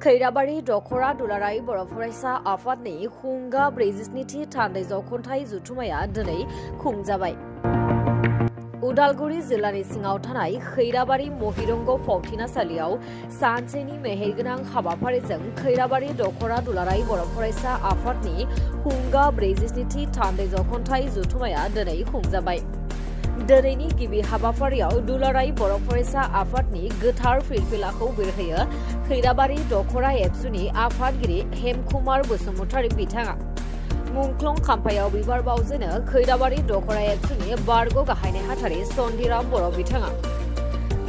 खैराबारि दखरा दुलाराय बर' फरायसा आफादनि हुंगा 46थि थान्दै जख'न्थाइ जथुमाया दिनै खुंजाबाय। उदालगुरि जिल्लानि सिङाव थानाय खैराबारि महिरंग फावथिनासालियाव सानसेनि मेहेरगोनां हाबाफारिजों खैराबारि दखरा दुलाराय बर' फरायसा आफादनि हुंगा 46थि थान्दै जख'न्थाइ जथुमाया दिनै खुंजाबाय। दिनैनि गिबि हाबाफारियाव दुलाराय बर' फरायसा आफादनि गोथार फिरफिलाखौ बिरहोयो खैराबारि दखरा एबसुनि आफादगिरि हेमकुमार बसुमतारी बिथाङा। मुंख्लं खाम्फायाव बिबार बावजेनो खैराबारि दखरा एबसुनि बारग' गाहाय नेहाथारि सन्दिराम बर' बिथाङा।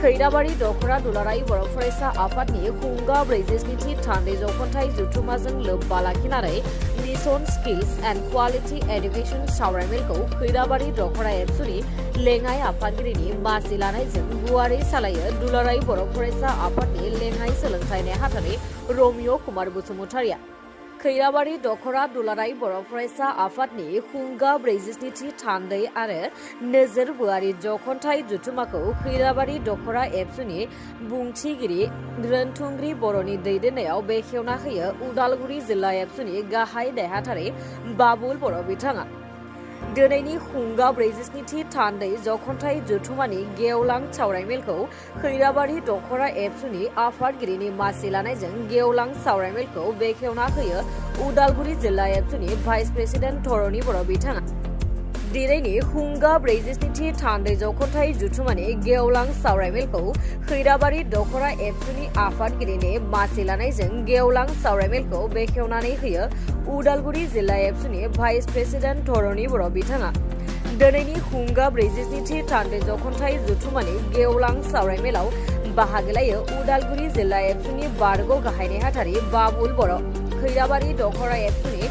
खैराबारि दखरा दुलाराय बर' फरायसा आफादनि हुंगा 46थि थान्दै जख'न्थाइ जथुमाजों लोब्बा लाखिनानै mission skills and quality education सावरायमेलखौ खैराबारि दखरा एबसुनि लेङाइ आफादगिरिनि मासि लानायजों गुवारै सालायो दुलाराय बर' फरायसा आफादनि लेङाइ सोलोंथाइ नेहाथारि रमिय कुमार बसुमतारीया। खैराबारि दखरा दुलाराय बर' फरायसा आफादनि हुंगा 46थि थान्दै आरो नोजोर बोआरि जख'न्थाइ जथुमाखौ खैराबारि दखरा एबसुनि बुंथिगिरि रोनथुंग्रि बर'नि दैदेननायाव बेखेवना होयो उदालगुरि जिल्ला एबसुनि गाहाय नेहाथारि बाबुल बर' बिथाङा। दिनैनि हुंगा 46थि थान्दै जख'न्थाइ जथुमानि गेवलां सावरायमेलखौ खैराबारि दखरा एबसुनि आफादगिरिनि मासि लानायजों गेवलां सावरायमेलखौ बेखेवना होयो उदालगुरि जिल्ला एबसुनि भाइस प्रेसिडेन्ट धरणी बर' बिथाङा। दिनैनि हुंगा 46थि थान्दै जख'न्थाइ जथुमानि गेवलां सावरायमेलखौ खैराबारि दखरा एबसुनि आफादगिरिनि मासि लानायजों गेवलां सावरायमेलखौ बेखेवनानै होयो उदालगुरि जिल्ला एबसुनि भाइस प्रेसिडेन्ट धरणी बर' बिथाङा। दिनैनि हुंगा 46थि थान्दै जख'न्थाइ जथुमानि गेवलां सावरायमेलाव बाहागो लायो उदालगुरि जिल्ला एबसुनि बारग' गाहाय नेहाथारि बाबुल बर', खैराबारि दखरा एबसुनि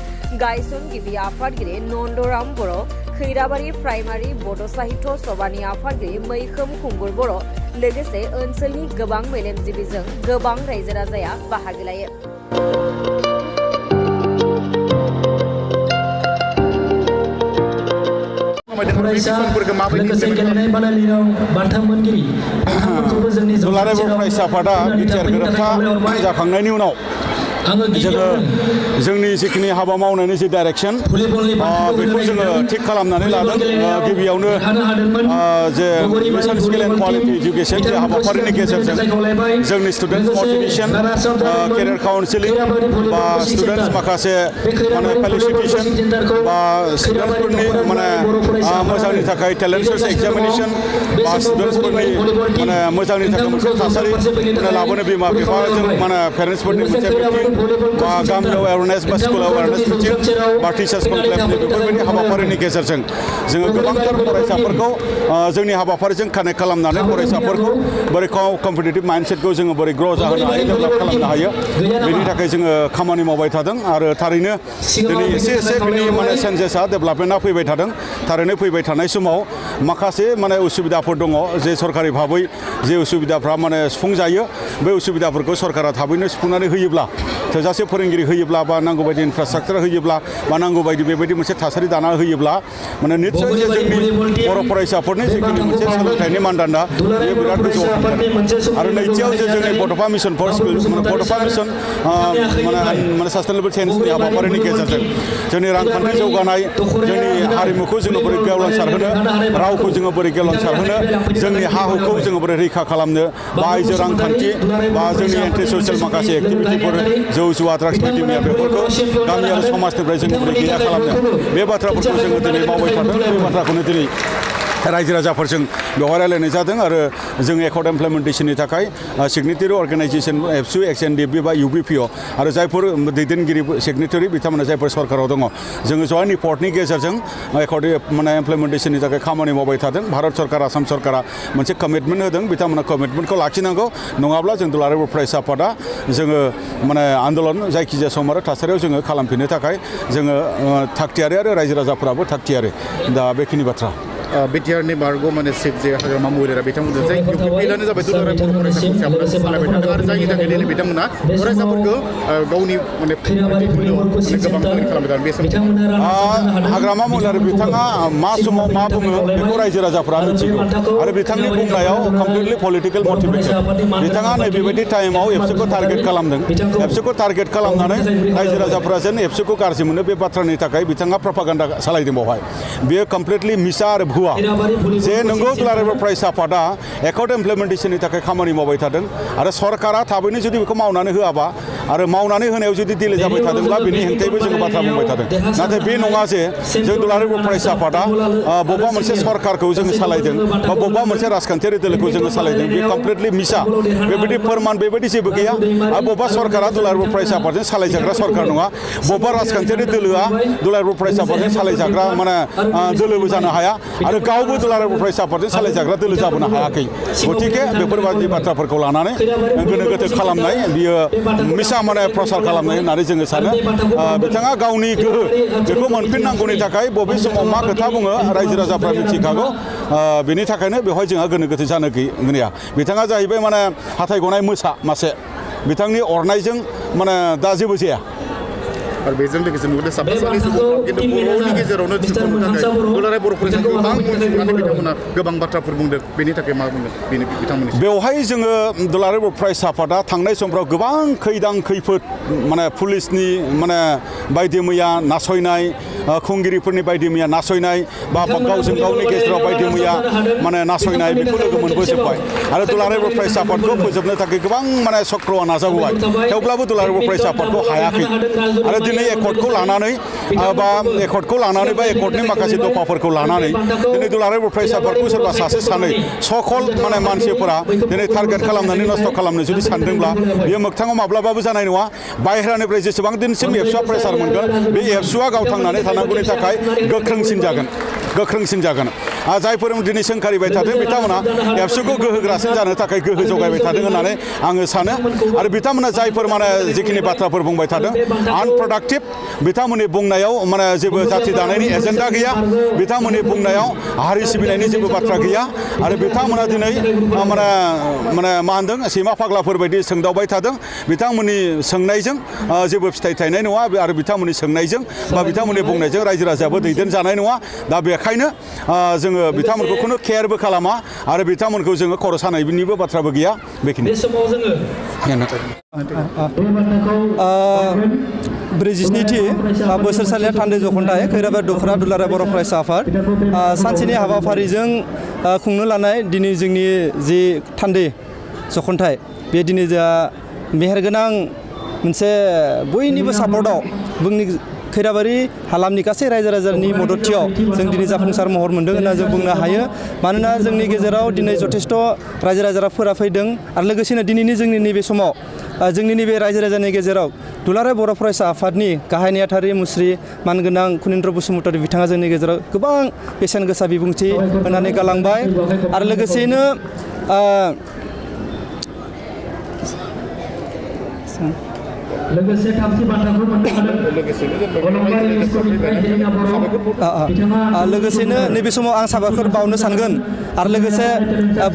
गायसनगिरि आफादगिरि नन्दराम बर', खैराबारि प्राइमारि बड' साहित्य सभानि आफादगिरि मैखोम खुंगुर बर' लोगोसे ओनसोलनि गोबां मेलेमजिबिजों गोबां रायजो राजाया बाहागो लायो। दुलाराय बर' फरायसा आफादा बिटिआर गोरोबथा जाखांनायनि उनाव जोंनि जिखिनि हाबा मावनायनि जि डाइरेक्सन बेखौ जोङो थिक खालामनानै लादों। गिबियावनो जे mission skill and quality education जे हाबाफारिनि गेजेरजों जोंनि स्टुडेन्टस मटिभेशन, केरियार काउन्सिलिं बा स्टुडेन्टस माखासे माने फेलिसिटेशन बा स्टुडेन्टसफोरनि माने मोजांनि थाखाय टेलेन्ट सार्च एग्जामिनेशन बा स्टुडेन्टसफोरनि माने मोजांनि थाखाय मोनसे थासारि लाबोनो बिमा बिफाजों माने पेरेन्टसफोरनि मोनसे मिटिं बा गामियाव एवारनेस बा स्कुलाव एवारनेस मिटिं बा टिचार्स कनक्लेभनि बेफोरबायदि हाबाफारिनि गेजेरजों जोङो गोबांथार फरायसाफोरखौ जोंनि हाबाफारिजों कानेक्ट खालामनानै फरायसाफोरखौ बोरै कम्पिटिटिभ माइन्डसेटखौ जोङो बोरै ग्र' जाहोनो हायो, डेभेलप खालामनो हायो, बेनि थाखाय जोङो खामानि मावबाय थादों आरो थारैनो दिनै एसे बिनि माने चेन्जेसआ डेभेलपमेन्टआ फैबाय थादों। थारैनो फैबाय थानाय समाव माखासे माने उसुबिदाफोर दङ जे सरकारि भाबै जे उसुबिदाफ्रा माने सुफुंजायो, बे उसुबिदाफोरखौ सरकारा थाबैनो सुफुंनानै होयोब्ला, थोजासे फोरोंगिरि होयोब्ला बा नांगौ बायदि इनफ्रास्ट्राक्चार होयोब्ला बा नांगौ बायदि बेबायदि मोनसे थासारि दाना होयोब्ला माने निस्सय जे जोंनि बर' फरायसाफोरनि जिखिनि मोनसे सोलोंथाइनि मानदान्दा बेयो बिराद गोजौआव थांगोन। आरो नैथियाव जे जोंनि बड'फा मिशन फर स्किल बड'फा मिशन माने सास्टेनेबल चेन्जनि हाबाफारिनि गेजेरजों जोंनि रांखान्थि जौगानाय, जोंनि हारिमुखौ जोङो बोरै गेवलांसारहोनो, रावखौ जोङो बोरै गेवलांसारहोनो, जोंनि हा हुखौ जोङो बोरै रैखा खालामनो, बा आइजो रांखान्थि बा जोंनि एन्टि ससियेल माखासे एक्टिभिटिफोर जौ जुवा ड्राग्स मेडिमिया बेफोरखौ गामियारि समाजनिफ्राय जों बोरै गैया खालामनो, बे बाथ्राफोरखौ जोङो दिनै मावबाय थादों। बे बाथ्राखौनो दिनै रायजो राजाफोरजों बेवहाय रायलायनाय जादों आरो जों एकर्ड इमप्लिमेन्टेसननि थाखाय सिगनेटारि अर्गेनाइजेसन एबसु XNDP बा UBPO आरो जायफोर दैदेनगिरि सिगनेटारि बिथांमोना जायफोर सरकाराव दङ, जोङो जयेन्ट रिपर्टनि गेजेरजों एकर्ड माने इमप्लिमेन्टेसननि थाखाय खामानि मावबाय थादों। भारत सरकार, आसाम सरकारा मोनसे कमिटमेन्ट होदों, बिथांमोना कमिटमेन्टखौ लाखिनांगौ, नङाब्ला जों दुलाराय बर' फरायसा आफादा जोङो माने आन्दलन जायखिजाया सम आरो थासारियाव जोङो खालामफिननो थाखाय जोङो थागथियारि आरो रायजो राजाफोराबो थागथियारि। दा बेखिनि बाथ्रा। बिटिआरनि बारग' माने चिफ जे हाग्रामा महिलारि बिथांमोनजों जाय इउपिपिएलआनो जाबाय दुलाराय बर' फरायसा खौसे सालायबाय थादों आरो जायनि थाखाय दिनै बिथांमोना फरायसाफोरखौ गावनि माने गोबां खामानि खालामबाय थादों बे समाव हाग्रामा महिलारि बिथाङा मा समाव मा बुङो बेखौ रायजो राजाफ्रा मिथिगौ आरो बिथांनि बुंनायाव कमप्लिटलि पलिटिकेल मटिभेटेड बिथाङा नैबेबायदि टाइमाव एबसुखौ टारगेट खालामदों एबसुखौ टारगेट खालामनानै रायजो राजाफ्रा जेन एबसुखौ गाज्रि मोनो बे बाथ्रानि थाखाय बिथाङा प्रपागान्डा सालायदों बावहाय बेयो कमप्लिटलि मिसा आरो भुवा जे नंगौ दुलाराय बर' फरायसा आफादा एकर्ड इमप्लिमेन्टेसननि थाखाय खामानि मावबाय थादों आरो सरकारा थाबैनो जुदि बेखौ मावनानै होआबा आरो मावनानै होनायाव जुदि दिले जाबाय थादोंब्ला बेनि हेंथायैबो जोङो बाथ्रा बुंबाय थादों नाथाय बे नङा जे जों दुलाराय बर' फरायसा आफादा बबेबा मोनसे सरकारखौ जोङो सालायदों बा बबेबा मोनसे राजखान्थियारि दोलोखौ जोङो सालायदों बे कमप्लिटलि मिसा बेबायदि फोरमान बेबायदि जेबो गैया आरो बबेबा सरकारा दुलाराय बर' फरायसा आफादजों सालायजाग्रा सरकार नङा बबेबा राजखान्थियारि दोलोआ दुलाराय बर' फरायसा आफादजों सालायजाग्रा माने दोलोबो जानो हाया आरो गावबो दुलाराय बर' फरायसा आफादजों सालायजाग्रा दोलो जाबोनो हायाखै गतिके बेफोरबायदि बाथ्राफोरखौ लानानै गोनो गोथो खालामनाय बियो मिसा माने प्रसार खालामनाय होननानै जोङो सानो बिथाङा गावनि गोहो बेखौ मोनफिननांगौनि थाखाय बबे समाव मा खोथा बुङो रायजो राजाफ्रा मिथिखागौ बेनि थाखायनो बेवहाय जोंहा गोनो गोथो जानो गैया बिथाङा जाहैबाय माने हाथाय गनाय मोसा मासे बिथांनि अरनायजों माने दा जेबो जाया आरो बेजों लोगोसे नुदों साफा सानै सुबुंफोरा खिन्थु बर'नि गेजेरावनो थिसननो थाखाय दुलाराय बर' फरायसाखौ गोबां बुंनानै बिथांमोना गोबां बाथ्राफोर बुंदों बेनि थाखाय मा बुंदों बेनि बिथांमोननि बेवहाय जोङो दुलाराय बर' फरायसा आफादा थांनाय समफ्राव गोबां खैदां खैफोद माने पुलिसनि माने बायदि मैया नासयनाय खुंगिरिफोरनि बायदि मैया नासयनाय बा गावजों गावनि गेजेराव बायदि मैया माने नासयनाय बेखौ लोगो मोनबोजोब्बाय आरो दुलाराय बर' फरायसा आफादखौ फोजोबनो थाखाय गोबां माने चक्रआ नाजाबोबाय थेवब्लाबो दुलाराय बर' फरायसा आफादखौ हायाखै आरो दिनै एकर्डखौ लानानै बा एकर्डनि माखासे दफाफोरखौ लानानै दिनै दुलाराय बर' फरायसा आफादखौ सोरबा सासे सानै सकल माने मानसिफोरा दिनै टारगेट खालामनानै नस्थ' खालामनो जुदि सानदोंब्ला बेयो मोगथाङाव माब्लाबाबो जानाय नङा बाहेरानिफ्राय जेसेबां दिनसिम एबसुआ प्रेसार मोनगोन बे एबसुआ गाव थांनानै थानांगौनि थाखाय गोख्रोंसिन जागोन जायफोर दिनै सोंखारिबाय थादों बिथांमोना एबसुखौ गोहोग्रासिन जानो थाखाय गोहो जगायबाय थादों होननानै आङो सानो आरो बिथांमोना जायफोर माने जिखिनि बाथ्राफोर बुंबाय थादों आनप्रडाक्टिभ बिथांमोननि बुंनायाव माने जेबो जाथि दानायनि एजेन्डा गैया बिथांमोननि बुंनायाव हारि सिबिनायनि जेबो बाथ्रा गैया आरो बिथांमोना दिनै माने मा होनदों सैमा फाग्लाफोर बायदि सोंदावबाय थादों बिथांमोननि सोंनायजों जेबो फिथाइ थायनाय नङा आरो बिथांमोननि सोंनायजों बा बिथांमोननि बुंनायजों रायजो राजायाबो दैदेनजानाय नङा दा बेखायनो जोङो बिथांमोनखौ खुनु केयारबो खालामा आरो बिथांमोनखौ जोङो खर' सानायनिबो बाथ्राबो गैया बेखिनि ब्रैजिस्निथि बोसोरसालिया थान्दै जख'न्थाय खैराबारि दख'रा दुलाराय बर' फरायसा आफाद सानसेनि हाबाफारिजों खुंनो लानाय दिनै जोंनि जि थान्दै जख'न्थाय बे दिनै जोंहा मेहेरगोनां मोनसे बयनिबो सापर्टआव जोंनि खैराबारि हालामनि गासै रायजो राजानि मददथियाव जों दिनै जाफुंसार महर मोन्दों होनना जों बुंनो हायो मानोना जोंनि गेजेराव दिनै जथेस्थ' रायजो राजाफोरा फैदों आरो लोगोसेनो दिनैनि जोंनि नैबे समाव जोंनि नैबे रायजो राजानि गेजेराव दुलाराय बर' फरायसा आफादनि गाहाय नेहाथारि मुस्रि मानगोनां कुनिन्द्र बसुमतारी बिथाङा जोंनि गेजेराव गोबां बेसेन गोसा बिबुंथि होनानै गालांबाय आरो लोगोसेयैनो लोगोसेनो नैबे समाव आं साबायखर बावनो सानगोन आरो लोगोसे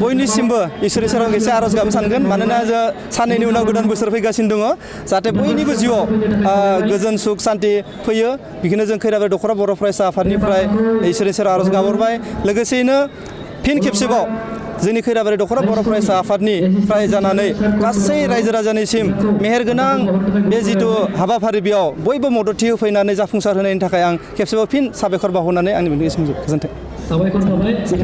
बयनिसिमबो इसोरनि सेराव एसे आर'ज गाबनो सानगोन मानोना जों साननैनि उनाव गोदान बोसोर फैगासिनो दङ जाहाथे बयनिबो जिउआव गोजोन सुख सान्ति फैयो बेखौनो जों खैराबारि दख'रा बर' फरायसा आफादनिफ्राय इसोरनि सेराव आर'ज गाबहरबाय लोगोसेयैनो फिन खेबसेबाव जोंनि खैराबारि दख'रा बर' फरायसा आफादनिफ्राय जानानै गासै रायजो राजानिसिम मेहेरगोनां बे जिथु हाबाफारि बेयाव बयबो मददथि होफैनानै जाफुंसार होनायनि थाखाय आं खेबसेबाव फिन साबायखर बावहरनानै आंनि बिबुंथिखौ गोजोन्थों।